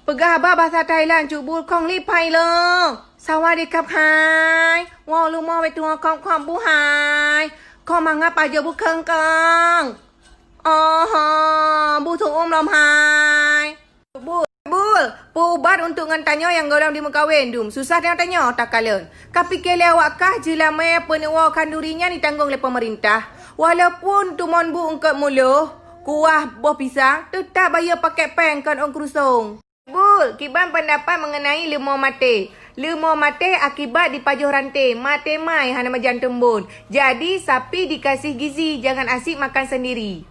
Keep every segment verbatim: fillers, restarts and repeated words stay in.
Peugah haba bahasa Thailand, Cuk Bul, "Khong li pai lông. Sawadee khap hai. Wow, lumo wei tuho khong khong bu hai. Khong mangap ajo bu kheng kheng. Oh, bu thô um lom hai." Bul, bul, peu ubat untuk ngon tanyoe nyang gohlom dimeukawen dum. Susah tanyoe-tanyoe takalon. Ka pike lé awak kah jeulamé peunuwoe khanduri nyan jitanggong lé peumeurintah. Walaupun tumon bu eungkot muloh, kuah boh pisang, teutap bayeue pakèt péng kon ôn krusong. Bul, kiban pendapat mengenai leumo maté. Leumo maté akibat dipajoh ranté, maté mai hana meujan teumbon. Jadi, sapi dikasih gizi, jangan asyik makan sendiri.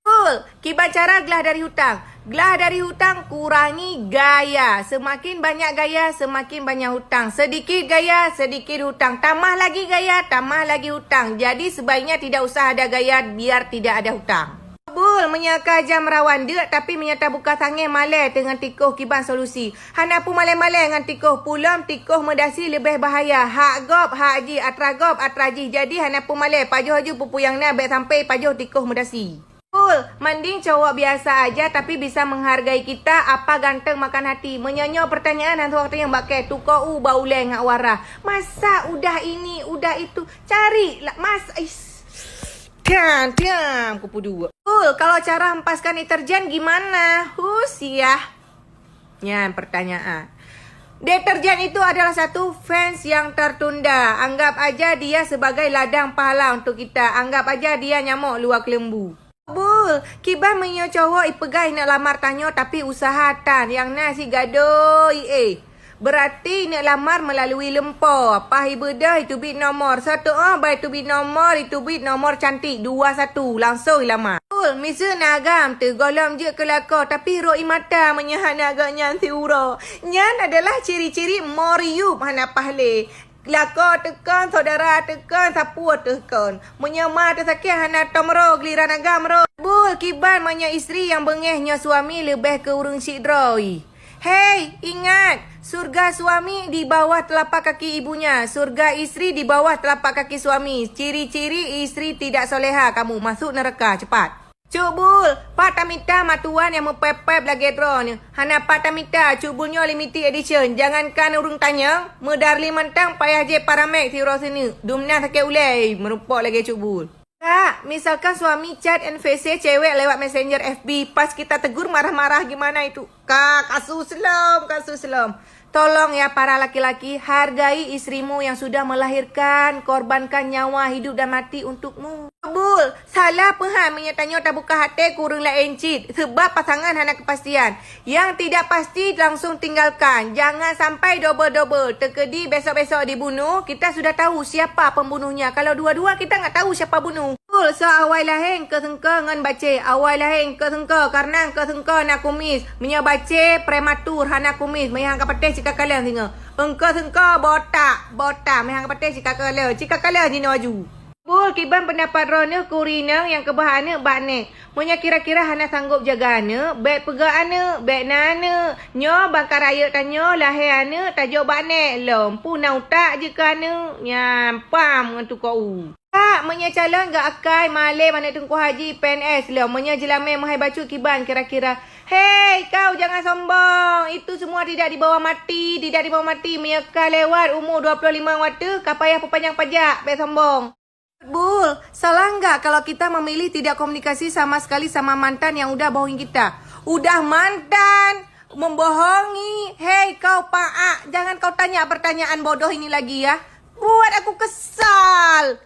Betul. Kiban cara glah dari hutang. Glah dari hutang, kurangi gaya. Semakin banyak gaya, semakin banyak hutang. Sedikit gaya, sedikit hutang. Tambah lagi gaya, tambah lagi hutang. Jadi, sebaiknya tidak usah ada gaya biar tidak ada hutang. Betul, meunyoe ka jam rawan deuk, tapi meunyoe tabuka sangé malèe teungon tikoh kiban solusi. Hana peumalèe-malèe ngon tikoh, peue lom tikoh meudasi leubeh bahaya. Hak gob, hak jih, atra gob, atra jih. Jadi, hana peumalèe, pajoh aju peue-peue nyang na, bèk sampai pajoh tikoh meudasi. Betul, mending cowok biasa aja tapi bisa menghargai kita, apa ganteng makan hati. Meunyoe nyoe pertanyaan hana watèe nyang bak kèe, tuko u ba ulèe ngat warah. Masa udah ini, udah itu, carilah mas, is. Kan, diam, kupeue duek. Betul, kalau cara hempaskan deterjen gimana? Hus, yah. Nyan pertanyaan. Deterjen itu adalah satu fans yang tertunda. Anggap aja dia sebagai ladang pahala untuk kita. Anggap aja dia nyamok luwa keuleumbu. Bul, kiban meunyoe cowok ipeugah ineuk lamar tanyoe tapi usaha tan, nyang na sit gadôh ié. Berarti ineuk lamar melalui lumpo, paih ibeudôh iteubiet nomor. Soe teuôt ban iteubiet nomor, iteubiet nomor cantik dua satu, langsong ilamar. Bul, miseue na agam teuh gohlom jeuet keu lakoe, tapi rhot ié mata meunyoe hana gobnyan siuroe. Nyan adalah ciri-ciri moriup hana paih lé. Lakoe teuh kon, syedara teuh kon, sapeue teuh kon. Meunyoe ma teusakét hana tom rhot, giliran agam rhot. Bul, kiban meunyoe istri nyang beungéh nyoe suami leubeh keu ureueng syik droe. Hei, ingat! Surga suami di bawah telapak kaki ibunya, surga istri di bawah telapak kaki suami. Ciri-ciri istri tidak soleha kamu, masuk neraka, cepat! Cuk Bul, pat tamita mak tuan nyang meupép-pép lagèe droeneuh? Hana pat tamita, Cuk Bul nyoe limited edition. Jangankan ureueng tanyong, meudarli mantong payah jép paramek siuroe sineuk. Dumna sakét ulèe, meurumpok lagèe Cuk Bul. Kak, misalkan suami chat N P C cewek lewat messenger F B, pas kita tegur marah-marah, gimana itu? Kak, kasus lom, kasus lom. Tolong ya para laki-laki, hargai istrimu yang sudah melahirkan, korbankan nyawa hidup dan mati untukmu. Bul, salah paham meunyoe tanyoe tabuka até keu ureueng laén cit, sebab pasangan hana kepastian. Yang tidak pasti langsung tinggalkan. Jangan sampai double-double. Teukeudi besok-besok dibunuh, kita sudah tahu siapa pembunuhnya. Kalau dua-dua, kita nggak tahu siapa bunuh. Betul, soe awai lahé eungkôt seungko ngon bacé. Awai lahé eungkôt seungko, karena eungkôt seungko na kumis. Meunyoe bacé prematur hana kumis, meuhang ka patéh cit ka kalon singoh. Eungkôt seungko botak, botak, meuhang ka patéh cit ka kalon, cit ka kalon jinoe aju. Bul, kiban pendapat droeneuh keu ureueng inong nyang keubah aneuk bak nèk? Meunyoe kira-kira hana sanggob jaga aneuk, bèk peugah aneuk, bèk na aneuk. Nyoe ban ka rayeuk tanyoe lahé aneuk tajok bak nèk lom. Peue na utak jih keu aneuk? Nyan pam ngon tuko u. Kak, meunyoe calon gak akai malém aneuk Teungku Haji P N S lom, meunyoe jeulamé meuhai bacut kiban kira-kira? Hei, kau jangan sombong. Itu semua tidak dibawa mati, tidak dibawa mati. Meunyoe ka lewat umu dua puluh lima watèe, ka payah peupanjang pajak, bèk sombong. Bul, salah nggak kalau kita memilih tidak komunikasi sama sekali sama mantan yang udah bohongin kita? Udah mantan, membohongi. Hei kau paak, jangan kau tanya pertanyaan bodoh ini lagi ya. Buat aku kesal.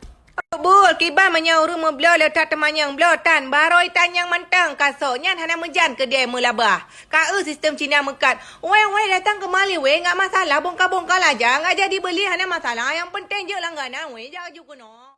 Bul, kiban meunyoe ureueng meubloe le that teumanyong, bloe tan, barô itanyong mantong, kasok nyan hana meujan keudè meulabah. Ka eu sistem Cina meukat. Weh, weh, datang kemari, weh, nggak masalah, bongkar-bongkar aja, nggak jadi beli, hana masalah, yang penting jeuet langganan, weh, jak aju keunoe.